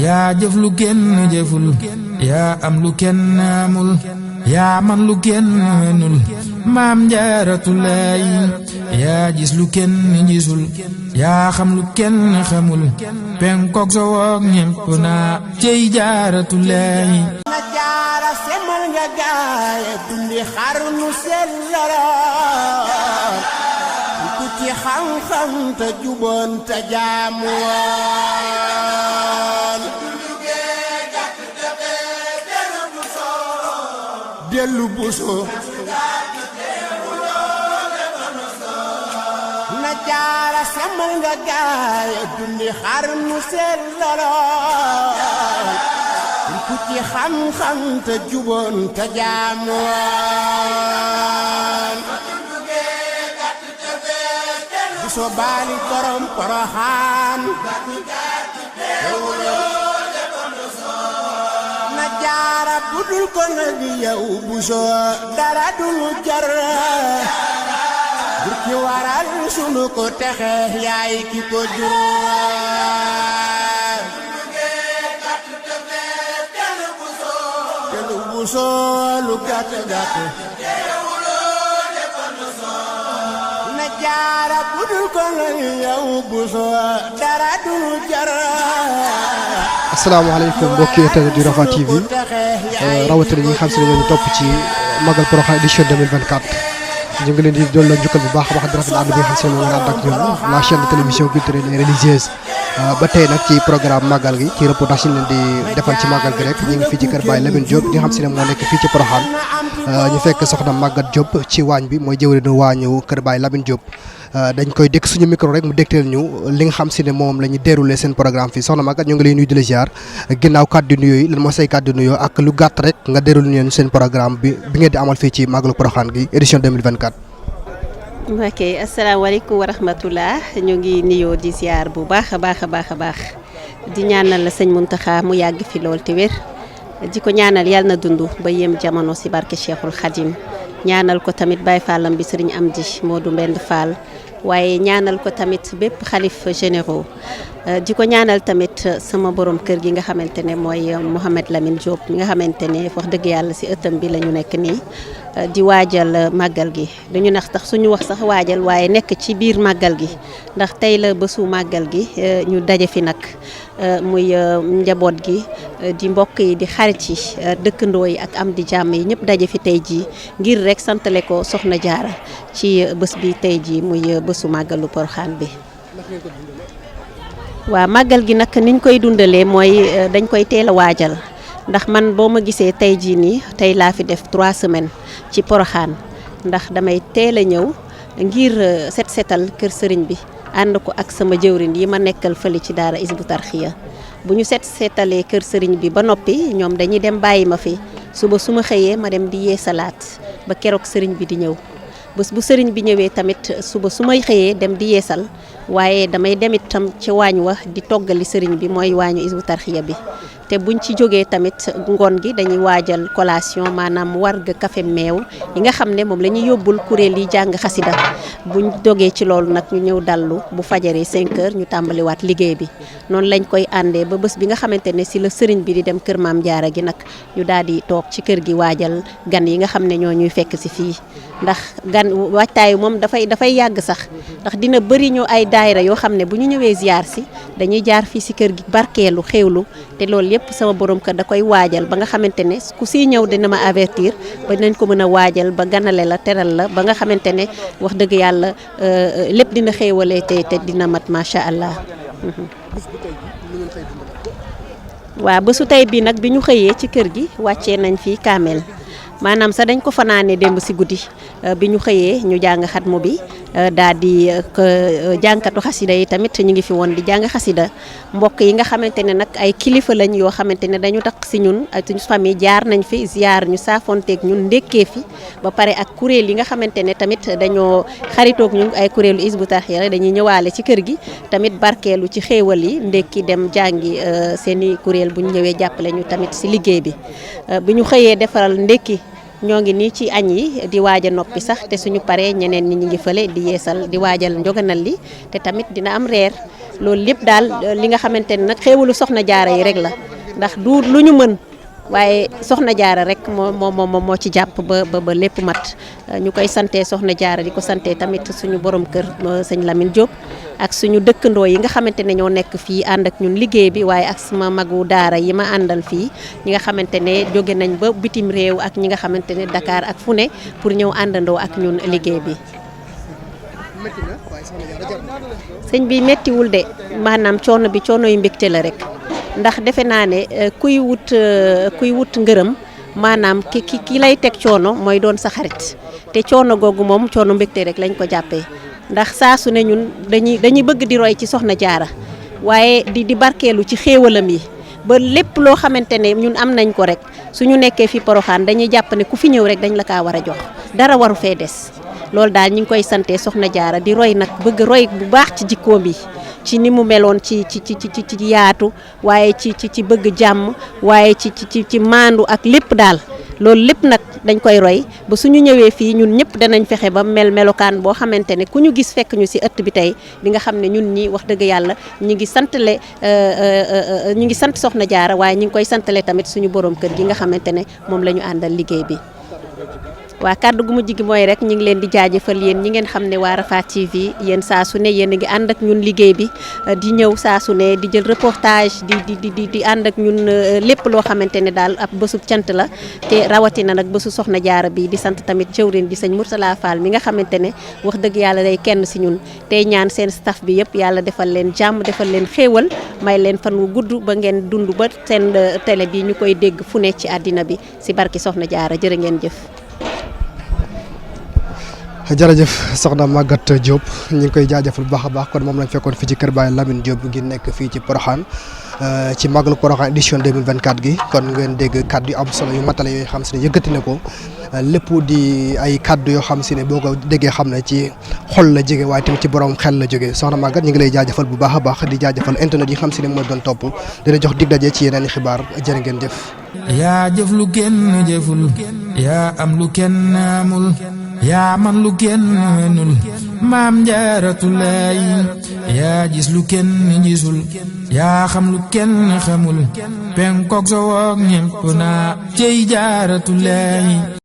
yaa jëf lu kenn jëful yaa am lu kenn amul yaa man lu kenn mënul maam Jaaratulaay yaa gis lu kenn gisul yaa xam lu kenn xamul penkook so wook ñépp naa cey Jaaratulaay na jaara semal nga gaaya dundi xarnu sellaloon ku ci xam-xam te juboon te jaamu woon dellu buso na jaara semal nga gaaya dundi xarnu sellaloon ku ci xam-xam te juboon te jaamu woon buso baali borom Poroxaan na jaara budul ko nag yow buso dara dulu jar bur ki waral sunu ko texe yaay ki ko jur buso lu gàtt gàtt na jaara budul ko nag yow buso dara dulu jar. asalaamaaleykum mbokki internet di Rafah TV rawatina ñi nga xam si ne ñoo ñu topp ci Magal Porokhane édition 2024 ñu ngi leen di doon la njukkal bu baax a baax di rafetlu ànd bi nga xam si ne moom la ànd ak ñoom la chaîne de télévision culturelle et religieuse ba tey nag ci programme Magal gi ci reportage yi leen di defal ci Magal gi rek ñu ngi fii ci kër Baye Lamine Diop di nga xam si ne moo nekk fii ci Porokhane ñu fekk soxna Maguette Diop ci waañ bi mooy jëwriñu waañu kër Baye Lamine Diop dañ koy dégg suñu micro rek mu dégteel ñu li nga xam si ne moom la ñu déroulé seen programme fii soxna Maguette ñu ngi lay nuyu di la ziar ginnaaw kàddu nuyoo yi lan moo say kàddu nuyoo ak lu gàtt rek nga déroulé ñu seen programme bi ngeen di amal fii ci Magalu Porokhane gi édition 2024. ok asalaamaaleykum wa rahmatullah ñu ngi nuyoo di ziar bu baax a baax a baax a baax di ñaanal la sëñ Muntaxa mu yàgg fi lool te wér di ko ñaanal yàlla na dund ba yem jamono si barke Cheikhul Khadim ñaanal ko tamit Baye Fallam bi sëriñ Amdi Modou Mbend Fall waaye ñaanal ko tamit bépp xalif généraux di ko ñaanal tamit sama borom kër gi nga xamante ne mooy Mouhamed Lamine Diop mi nga xamante ne wax dëgg yàlla si ëttam bi la ñu nekk nii di waajal màggal gi dañu nax tax suñu wax sax waajal waaye nekk ci biir màggal gi ndax tey la bésu màggal gi ñu daje fi nag muy njaboot gi di mbokk yi di xarit yi dëkkandoo yi ak am di jàmm yi ñëpp daje fi tey jii ngir rek santale ko Soxna Jaara ci bés bi tey jii muy bésu màggalu Porokhane bi. waaw màggal gi nag niñ koy dundalee mooy dañ koy teel a waajal ndax man boo ma gisee tey jii nii tey laa fi def 3 semaines ci Porokhane ndax damay teel a ñëw ngir setal kër sëriñ bi ànd ko ak sama jëwrin yi ma nekkal fële ci daara Hizbut Tarqiyyah bu ñu setalee kër sëriñ bi ba noppi ñoom dañuy dem bàyyi ma fi suba su ma xëyee ma dem di yee salaat ba keroog sëriñ bi di ñëw bés bu sëriñ bi ñëwee tamit suba su may xëyee dem di yeesal waaye damay dem itam ci waañ wa di toggali sëriñ bi mooy waañu Hizbut Tarqiyyah bi te buñ ci jógee tamit ngoon gi dañuy waajal collation maanaam warga café meew yi nga xam ne moom la ñuy yóbbul kuréel yi jàng xasida buñ dogee ci loolu nag ñu ñëw dallu bu fajaree 5 heures ñu tàmbaliwaat liggéey bi noonu lañ koy àndee ba bés bi nga xamante ne si la sëriñ bi di dem kër Maam Jaara gi nag ñu daal di toog ci kër gi waajal gan yi nga xam ne ñoo ñuy fekk si fii ndax gan waajtaayu moom dafay yàgg sax ndax dina bëri ñu ay daayira yoo xam ne bu ñu ñëwee ziar si dañuy jaar fii si kër gi barkeelu xéewlu te loolu yëpp sama borom kër da koy waajal ba nga xamante ne ku siy ñëw dina ma avertir ba dinañ ko mën a waajal ba ganale la teral la ba nga xamante ne wax dëgg yàlla lépp dina xéewalee te dina mat macha allah. waaw bésu tey bi nag bi ñu xëyee ci kër gi wàccee nañ fii kaamel maanaam sax dañ ko fanaane démb si guddi bi ñu xëyee ñu jàng xatmu bi daal di jànkatu xasida yi tamit ñu ngi fi woon di jàng xasida mbokk yi nga xamante ne nag ay kilifa lañ yoo xamante ne dañu tax si ñun ak suñu famille jaar nañ fi ziar ñu saafonteeg ñun ndékkee fi ba pare ak kuréel yi nga xamante ne tamit dañoo xaritoog ñun ay kuréelu Hizbut Tarqiyyah dañuy ñëwaale ci kër gi tamit barkeelu ci xéewal yi ndékki dem jàngi seeni kuréel bu ñu ñëwee jàppale ñu tamit si liggéey bi bi ñu xëyee defaral ndékki ñoo ngi nii ci añ yi di waaj a noppi sax te suñu paree ñeneen ñi ñu ngi fële di yeesal di waajal njoganal li te tamit dina am reer loolu lépp daal li nga xamante ne nag xéewalu soxna jaara yi rek la ndax du lu ñu mën waaye soxna jaara rek moo ci jàpp ba lépp mat ñu koy sante soxna jaara di ko sante tamit suñu borom kër sëñ Lamine Diop ak suñu dëkkandoo yi nga xamante ne ñoo nekk fii ànd ak ñun liggéey bi waaye ak sama magu daara yi ma àndal fii ñi nga xamante ne jóge nañ ba bitim réew ak ñi nga xamante ne Dakar ak fu ne pour ñëw àndandoo ak ñun liggéey bi. sëñ bi méttiwul de maanaam coono bi coono yu mbégte la rek ndax defe naa ne kuy wut ngërëm maanaam ki lay teg coono mooy doon sa xarit te coono googu moom coono mbégte rek lañ ko jàppee ndax saa su ne ñun dañuy bëgg di roy ci soxna jaara waaye di barkeelu ci xéewalam yi ba lépp loo xamante ne ñun am nañ ko rek suñu nekkee fi Porokhane dañuy jàpp ne ku fi ñëw rek dañ la kaa war a jox dara waru fee des loolu daal ñu ngi koy sante soxna jaara di roy nag bëgg roy bu baax ci jikkoom bi ci ni mu meloon ci yaatu waaye ci bëgg jàmm waaye ci maandu ak lépp daal loolu lépp nag dañ koy roy ba suñu ñëwee fii ñun ñëpp danañ fexe ba melokaan boo xamante ne ku ñu gis fekk ñu ci ëtt bi tey di nga xam ne ñun ñi wax dëgg yàlla ñi ngi sant soxna jaara waaye ñi ngi koy santale tamit suñu borom kër gi nga xamante ne moom la ñu àndal liggéey bi. waa kàddu gu mujj gi mooy rek ñu ngi leen di jaajëfal yéen ñi ngeen xam ne waa Rafah TV yéen saa su ne yéen a ngi ànd ak ñun liggéey bi di ñëw saa su ne di jël reportage di ànd ak ñun lépp loo xamante ne daal ab bésub cant la te rawatina nag bésu soxna jaara bi di sant tamit jëwrin di sëñ Mourtala Fall mi nga xamante ne wax dëgg yàlla day kenn si ñun tey ñaan seen staff bi yëpp yàlla defal leen jàmm defal leen xéewal may leen fan wu gudd ba ngeen dund ba seen télé bi ñu koy dégg fu ne ci àddina bi si barki soxna jaara jërë ngeen jëf. jërëjëf soxna Maguette Diop ñu ngi koy jaajëfal bu baax a baax kon moom lañ fekkoon fii ci kër Baye Lamine Diop gi nekk fii ci Porokhane ci Magalu Porokhane édition 2024 gi kon ngeen dégg kaddu yu am solo yu matale yooyu xam si ne yëkkati na ko lépp di ay kaddu yoo xam si ne boo ko déggee xam ne ci xol la jóge waaye tamit ci borom xel la jóge soxna Maguette ñu ngi lay jaajëfal bu baax a baax di jaajëfal internet yi xam si ne mooy doon topp dina jox dig daje ci yeneen i xibaar jërë ngeen jëf. yaa jëf lu kenn jëful yaa am lu kenn amul yaa man lu kenn mënul maam Jaaratulaay yaa gis lu kenn gisul yaa xam lu kenn xamul penkook so woog ñépp naa cey Jaaratulaay